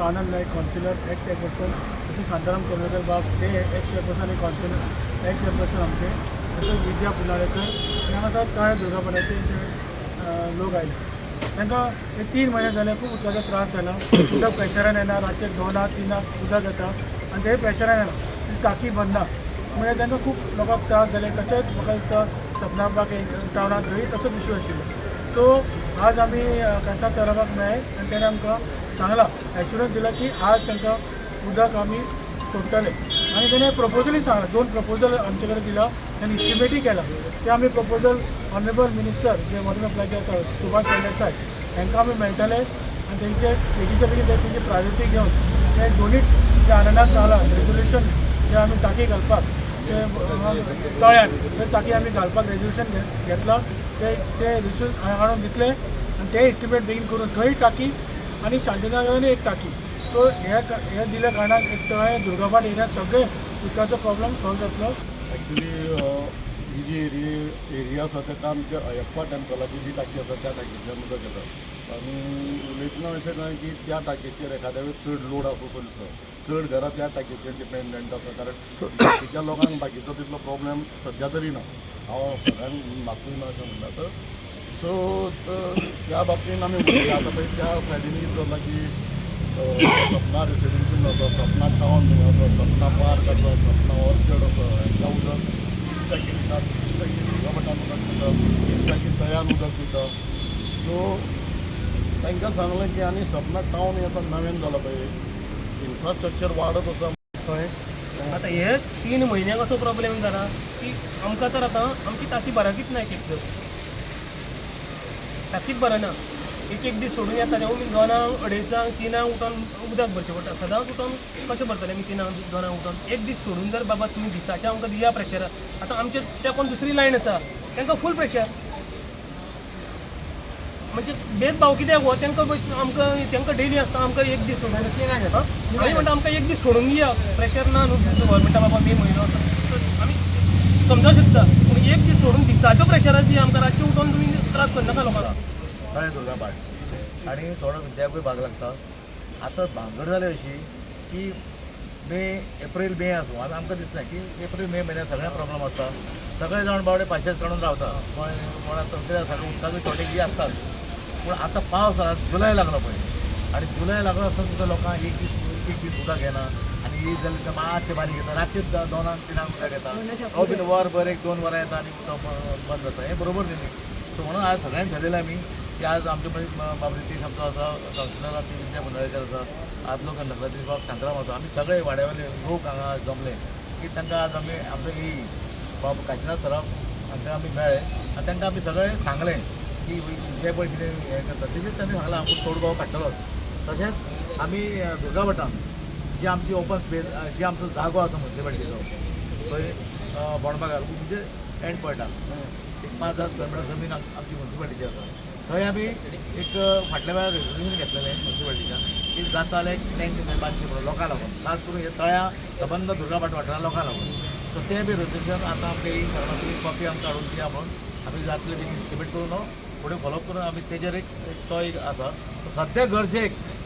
आनंद Naik, councillor, x chairperson, तशेंच शांताराम कोलवेकर बाब, ते एक्स चेअरपर्सन आनी कावन्सिलर, एक्स चेअरपर्सन आमचे, तशेंच विद्या पुनाळेकर आनी हांगा तळ्या दुर्गापाड्याचे जे लोक आयले. तांकां हे 3 म्हयने जाले खूब उदकाचो त्रास जाला. उदक प्रेशरान येना. रातचे 2 तिनाक उदक येता आनी ते प्रेशरान येना, ती टाकी भरना. म्हणजे तांकां खूब लोकांक त्रास जाले. तशेंच म्हाका दिसता सपना बाग टावनांत थंय तसोच इशू आशिल्लो. सो आज आमी काशिनाथ सराबाक मेळ्ळे आनी तेणें आमकां सांगलां, एश्युरन्स दिला की आज तांकां उदक आमी सोडटले आनी तेणें प्रपोजलूय सांगलां. दोन प्रपोजल आमचे कडेन दिला आनी इस्टिमेटूय केला. ते आमी प्रपोजल ऑनरेबल मिनिस्टर जे वॉटर सप्लायचे आसा, सुभाष सरदेसाय, हांकां आमी मेळटले आनी तेंचे बेगीच्या बेगीन ते तेंची प्रायोरिटी घेवन ते दोनूय जे आनंदात सांगलां रेजोल्युशन, जे आमी टाकी घालपाक ते तळ्यान ते टाकी आमी घालपाक रेजोल्युशन घेतलां, ते ते रेजोल्युशन हाडून दितले आनी ते एस्टिमेट बेगीन करून थंय टाकी आनी शांतीनगरान एक टाकी. सो हे हे दिल्या कारणान एक तळें दुर्गाभाट एरियात सगळे उदकाचो प्रॉब्लम सॉल्व जातलो. ॲक्च्युली ही जी एरिया एरिया आसा, ताका आमच्या अयप्पा टेम्पलाची जी टाकी आसा, त्या टाकींतल्यान उदक येता. आनी उलयतना अशें जालें की त्या टाकयेचेर एखाद्या वेळेस चड लोड आसा असो दिसता. चड घरां त्या टाकयेचेर डिपेंडंट आसा, कारण बाकीच्या लोकांक बाकीचो तितलो प्रॉब्लेम सद्या तरी ना. हांव सगळ्यांक मातूय ना अशें म्हणटा. तर सो त्या बाबतीन आमी उलयता. आतां पळय, त्या सायडीन कितें जालां की सपना रेसिडेन्सीन आसा, सपना टावन आसा, सपना पार्क आसा, सपना ऑर्चर्ड आसा, हांकां उदक तीच टाकी दिता. तीच टाकी दुर्गाभटान उदक दिता, तीच टाकी तळ्यान उदक दिता. सो तांकां सांगलें की आनी सपना टावन हें आतां नवें जालां पळय, इन्फ्रास्ट्रक्चर वाडत आसा. कळ्ळें. आतां हे 3 म्हयन्याक असो प्रॉब्लेम जाला की आमकां तर आतां आमची टाकी भरकीच ना. एक एक तर टाकीच भरना. एक एक दीस सोडून येता. तेवूय बी 2 अडेचांक 3 उठोन उदक भरचें पडटा. सदांच उठोन कशें भरतले आमी 3 2 उठोन? एक दीस सोडून जर बाबा तुमी दिसाचें आमकां दिया प्रेशरार. आतां आमचे तेकोन दुसरी लायन आसा, तांकां फूल प्रेशर. म्हणजे भेदभाव कित्याक हो तांकां? आमकां तांकां डेली आसता, आमकां एक दीस सोडून. आमी म्हणटा, आमकां एक दीस सोडून दिया. प्रेशर ना न्हू गव्हर्मेंटा बाबा, मे म्हयनो आसा, आमी समजूंक शकता. पूण एक दीस सोडून दिसाच्यो प्रेशरार दी आमकां. रातचें उठोन तुमी त्रास करनाका लोकांक. कळ्ळें, दुर्गापाट आनी थोडो विद्याकूय भाग लागता. आतां भानगड जाली अशी की मे, एप्रील, मे आसूं, आतां आमकां दिसलें की एप्रील मे म्हयन्यात सगळ्यांक प्रॉब्लम आसता. सगळे जाण बावडे पाशेंस काडून रावता. कोण कितें, सगळें उदकाचो शॉर्टेज जी आसताच. पूण आतां पावस आसा, जुलय लागलो पळय, आनी जुलय लागलो आसतना सुद्दां लोकांक एक दीस एक दीस उदक येना. आनी येयत जाल्यार ते मातशें बारीक येता. रातचे 2 3 उदक येता, हो बीन वरभर एक 2 वरां येता आनी उदक बंद जाता. हें बरोबर न्ही. सो म्हणून आज सगळ्यांनी ठरयलें आमी की आज आमचे मदीं बाब रितेश आमचो आसा, कावन्सिलर आसा, विद्या मंडळाचेर आसा, आदलो नगराध्यक्ष बाब शांतराम आसा. आमी सगळे वाड्यावयले लोक हांगा जमले की तांकां आज आमी आमचो ही बाब काशिनाथ सराफ हांकां आमी मेळ्ळे आनी तांकां आमी सगळें सांगलें की जे पळय कितें हें करता तेजेच तांणी सांगलां, आमकां तोडगाव काडटलोच. तशेंच आमी दुर्गाभटान जी आमची ओपन स्पेस, जी आमचो जागो आसा मुन्सिपालिटीचो, थंय बोंडबागार, म्हणजे एंड पॉयंटाक एक 5000 स्क्वेअर मिटर जमीन आमची मुन्सिपालिटीची आसा. थंय आमी एक फाटल्या वेळार रेजोल्युशन घेतलेलें मुन्सिपालिटीच्यान की जाता जाल्यार एक टँक थंय बांदची म्हणून लोकां लागून, खास करून हे तळ्या सबंद दुर्गाभाट वाठारां लोकां लागून. सो तें बी रेजोल्युशन आतां आमकां येईल सरणार कॉपी आमकां हाडून दिया म्हणून आमी जातले बेगीन एस्टिमेट करून फुडें फॉलोअप करून आमी तेजेर एक एक तो एक आसा. सद्या गरजेक